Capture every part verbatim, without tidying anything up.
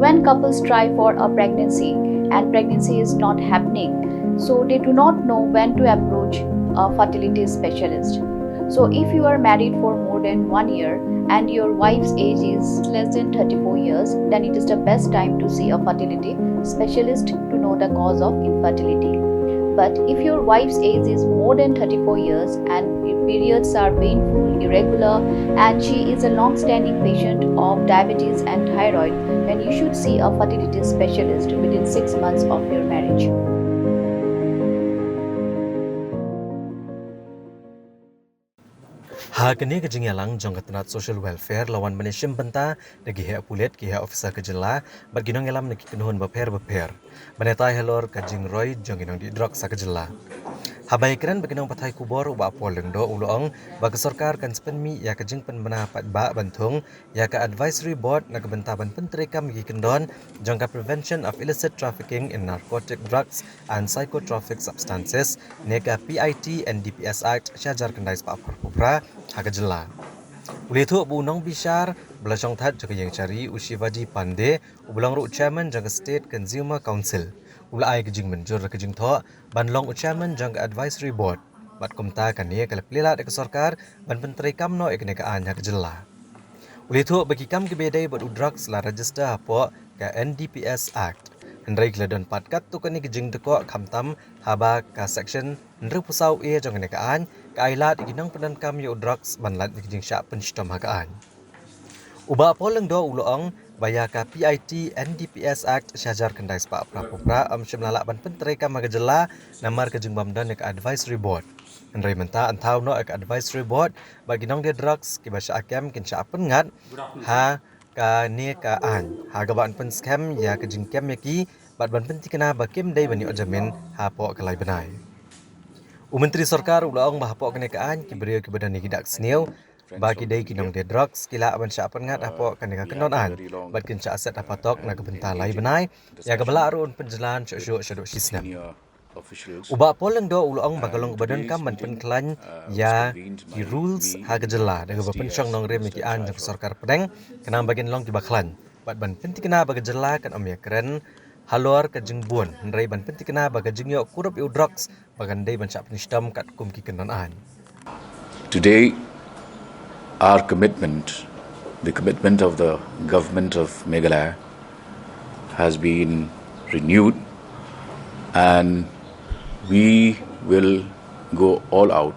When couples try for a pregnancy and pregnancy is not happening, so they do not know when to approach a fertility specialist. So, if you are married for more than one year and your wife's age is less than thirty-four years, then it is the best time to see a fertility specialist to know the cause of infertility. But if your wife's age is more than thirty-four years and your periods are painful, irregular, and she is a long standing patient of diabetes and thyroid, then you should see a fertility specialist within six months of your marriage. Ha kane ka jingïalang jong ka tnat social welfare la wan ban ïashim bynta da ki heh pulit, ki heh officer ka jylla bad ki nongïalam na ki kynhun bapher bapher ban ïatai halor ka jingroi jong ki nongdih drugs ha ka jylla. Haba ïakren bad ki nongpathai khubor, u Bah Paul Lyngdoh u la ong ba ka sorkar kan sa pynmih ïa ka jingpynbna paidbah ban thung ïa ka advisory board na ka bynta ban pyntreikam ïa ki kyndon jong ka Prevention of Illicit Trafficking in Narcotic Drugs and Psychotropic Substances ne ka P I T N D P S Act shi hajar khyndai spah phra phew phra ha ka jylla. U la ïathuh ba u nongbishar ba la shongthait jong ka ïing shari, u Shivaji Pandey, uba long ruh u chairman jong ka State Consumer Council, u la ai ka jingmynjur da ka jingthoh ban long u chairman jong ka advisory board. Bad kumta kane ka la plie lad ïa ka sorkar ban pyntreikam noh ïa kane ka aiñ ha ka jylla. U la ïathuh ba ki kam kiba ïadei bad u drugs la register hapoh ka N D P S Act, hynrei ki la don pat katto katne ki jingdkoh, khamtam haba ka section hynriewphew saw A jong kane ka aiñ ka ai lad ïa ki nongpyndonkam ïa u drugs ban lait ïa ki jingshah pynshitom ha ka aiñ. U Bah Paul Lyngdoh u la ong ba ïa ka P I T N D P S Act shi hajar khyndai spah phra phew phra ym shym la lah ban pyntreikam ha ka jylla namar ka jingbym don ïa ka advisory board. Hynrei mynta yn thaw noh ïa ka advisory board bad ki nongdie drugs kiba shah kem kin shah pynngat ha kane ka aiñ, ha kaba yn pynskhem ïa ka jingkem ïa ki bad ban pynthikna ba kim dei ban ïoh jamin hapoh ka lai bnai. U Myntri Sorkar u la ong ba hapoh kane ka aiñ ki briew kiba don ïa ki dak sniew ba ki dei ki nongdie drugs ki lah ban shah pynngat hapoh kane ka kyndon aiñ bad kin shah set ha patok na ka bynta lai bnai, ïa kaba lah ruh yn pynjlan shuh shuh shaduh shisnem. U Bah Paul Lyngdoh u la ong ba ka long kaba donkam ban pynkhlaiñ ïa ki rules ha ka jylla da kaba pynshong nongrim ïa ki aiñ jong ka sorkar pdeng khnang ba kin long kiba khlaiñ bad ban pynthikna ba ka jylla kan ym ïakren halor ka jingbun, hynrei ban pynthikna ba ka jingïoh kurup ïa u drugs ba kan dei ban shah pynshitom katkum ki kyndon aiñ. Today, our commitment, the commitment of the government of Meghalaya, has been renewed, and we will go all out,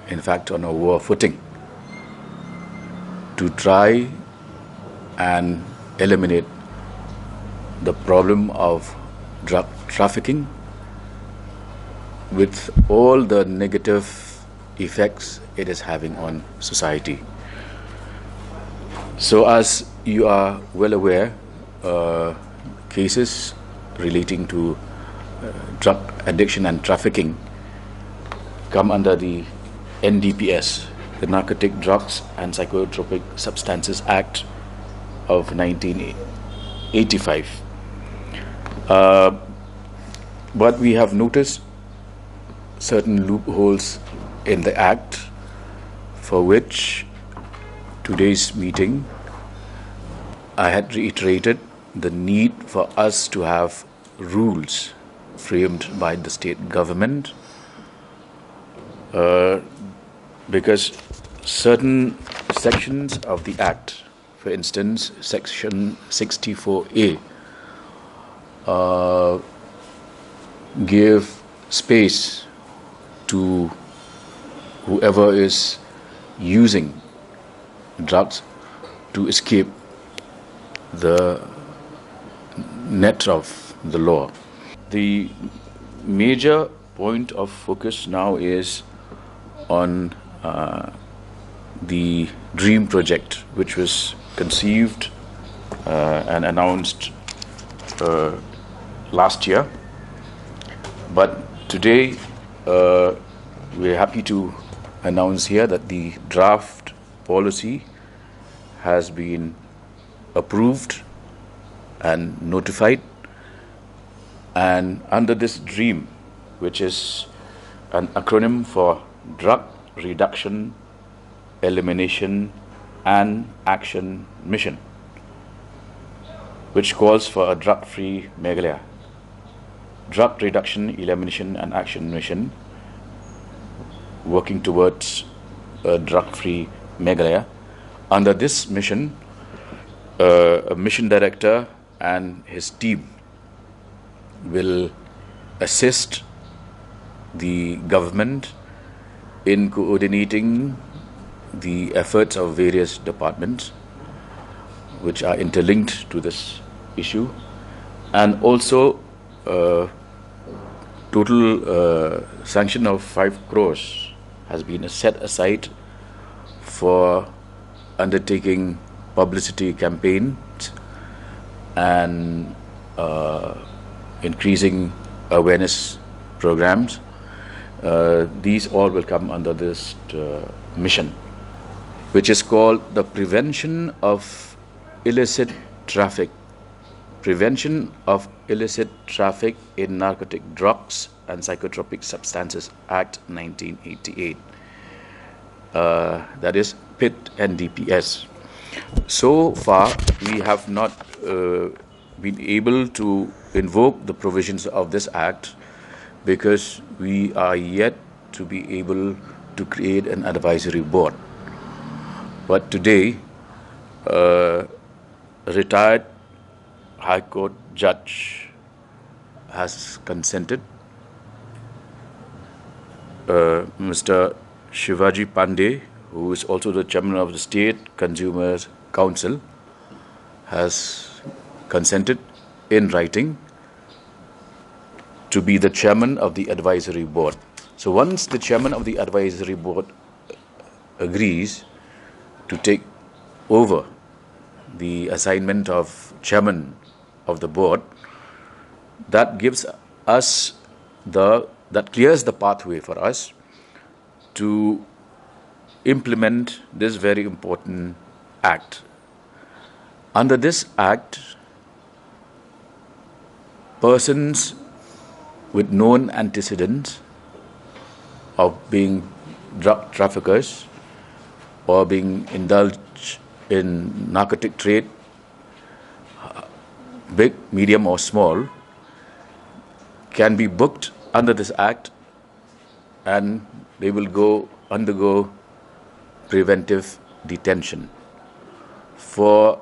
in fact, on a war footing, to try and eliminate the problem of drug trafficking with all the negative effects it is having on society. So, as you are well aware, uh, cases relating to uh, drug addiction and trafficking come under the N D P S, the Narcotic Drugs and Psychotropic Substances Act of nineteen eighty-five. Uh, but we have noticed certain loopholes in the Act for which today's meeting I had reiterated the need for us to have rules framed by the state government, uh, because certain sections of the Act, for instance, section sixty-four A, uh, give space to whoever is using drugs to escape the net of the law. The major point of focus now is on uh, the DREAM project, which was conceived uh, and announced uh, last year. But today, uh, we're happy to announce here that the draft policy has been approved and notified. And under this DREAM, which is an acronym for Drug Reduction, Elimination and Action Mission, which calls for a drug-free Meghalaya. Drug Reduction, Elimination and Action Mission, working towards a drug-free Meghalaya. Under this mission, uh, a mission director and his team will assist the government in coordinating the efforts of various departments which are interlinked to this issue, and also, uh, total, uh, sanction of five crores has been set aside for undertaking publicity campaigns and, uh, increasing awareness programs. Uh, these all will come under this, uh, mission, which is called the Prevention of Illicit Traffic, Prevention of Illicit Traffic in Narcotic Drugs and Psychotropic Substances Act nineteen eighty-eight. Uh, that is PIT and D P S. So far, we have not, uh, been able to invoke the provisions of this act because we are yet to be able to create an advisory board. But today, uh, retired High Court judge has consented. Uh, Mister Shivaji Pandey, who is also the chairman of the State Consumer Council, has consented in writing to be the chairman of the advisory board. So once the chairman of the advisory board agrees to take over the assignment of chairman of the board, that gives us the, that clears the pathway for us to implement this very important act. Under this act, persons with known antecedents of being drug traffickers or being indulged in narcotic trade, big, medium or small, can be booked under this act, and they will go, undergo preventive detention for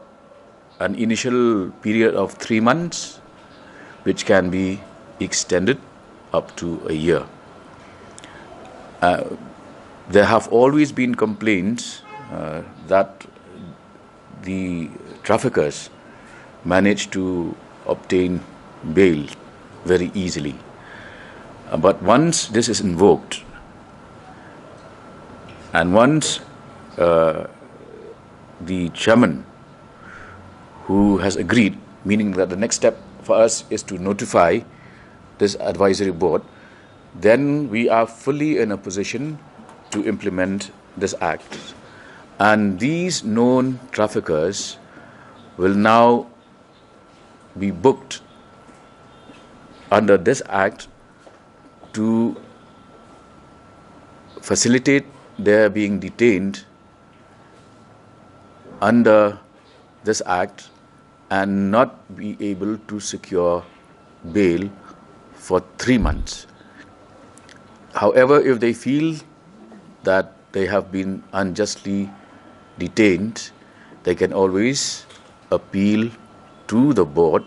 an initial period of three months, which can be extended up to a year. Uh, there have always been complaints, uh, that the traffickers manage to obtain bail very easily. Uh, but once this is invoked, and once, uh, the chairman who has agreed, meaning that the next step for us is to notify this advisory board, then we are fully in a position to implement this act. And these known traffickers will now be booked under this act to facilitate their being detained under this act and not be able to secure bail for three months. However, if they feel that they have been unjustly detained, they can always appeal to the board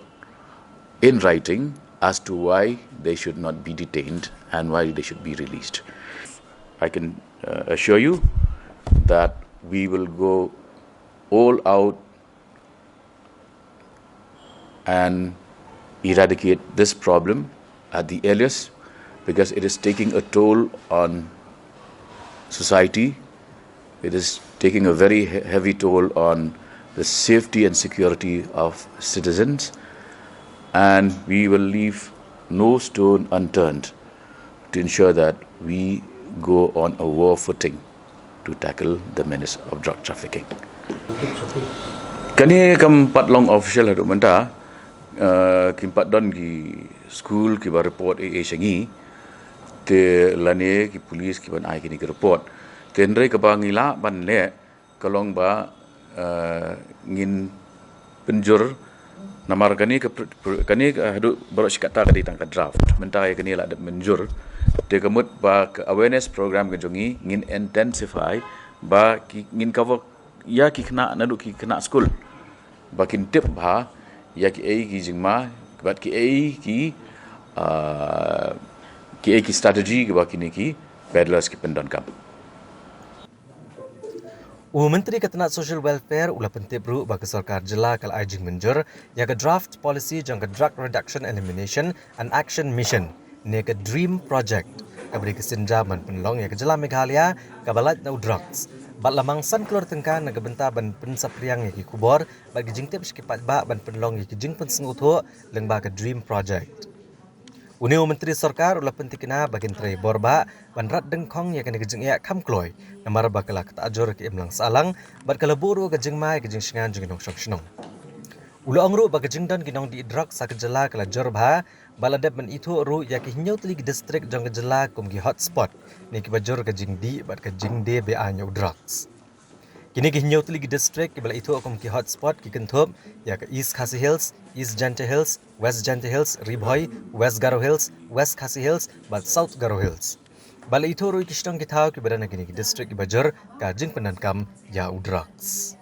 in writing as to why they should not be detained and why they should be released. I can, uh, assure you that we will go all out and eradicate this problem at the earliest, because it is taking a toll on society. It is taking a very he-, heavy toll on the safety and security of citizens, and we will leave no stone unturned to ensure that we go on a war footing to tackle the menace of drug trafficking. Kane kam pat long official haduh mynta, uh, kim pat don ki skul kiba report ei ei sha ngi, te lane ki police kiban ai kine ki report. Te hynrei kaba ngi lah ban leh ka long ba, uh, ngin pynjur Namar kane ka pr- pr- kane ka haduh baroh shi katta ka dei tang ka draft. Mynta ïa kane la dep mynjur. Te ka mut ba ka awareness program ka jong ngi ngin intensify ba ki ngin cover ïa ki khynnah naduh ki khynnah skul ba kin tip bha ïa ki ei ki jingma bad ki ei ki uh, ki ei ki strategy ba kine ki peddlers ki pyndonkam. U Myntri ka tnat Social Welfare u la pyntip ruh ba ka sorkar jylla ka la ai jingmynjur ïa ka draft policy jong ka Drug Reduction, Elimination and Action Mission ne ka DREAM Project, kaba dei ka sienjam ban pynlong ïa ka jylla Meghalaya kaba lait na u drugs. Bad la mang san klur tyngka na ka bynta ban pynsaphriang ïa ki khubor bad ki jingtip sha ki paidbah ban pynlong ïa ki jingpynsngewthuh lyngba ka DREAM Project. Une u Myntri Sorkar u la pynthikna ba kin trei bor bha ban rat dyngkhong ïa kane ka jingeh kham kloi, namar ba ka la ktah jur ka imlang sahlang bad ka la buh ruh ka jingma ïa ka jingshngaiñ jong ki nongshong shnong. U la ong ruh ba ka jingdon ki nongdih drugs ha ka jylla ka la jur bha bad la dep ban ithuh ruh ïa ki hynñiew tylli ki district jong ka jylla kum ki hotspot ne kiba jur ka jingdih bad ka jingdie be-aiñ ïa u drugs. Kine ki hynñiew tylli ki district kiba la ithuh kum ki hotspot ki kynthup ïa ka East Khasi Hills, East Jaintia Hills, West Jaintia Hills, Ri Bhoi, West Garo Hills, West Khasi Hills bad South Garo Hills. Bad la ithuh ruh ïa ki shnong ki thaw kiba don ha kine ki district kiba jur ka jingpyndonkam ïa u drugs.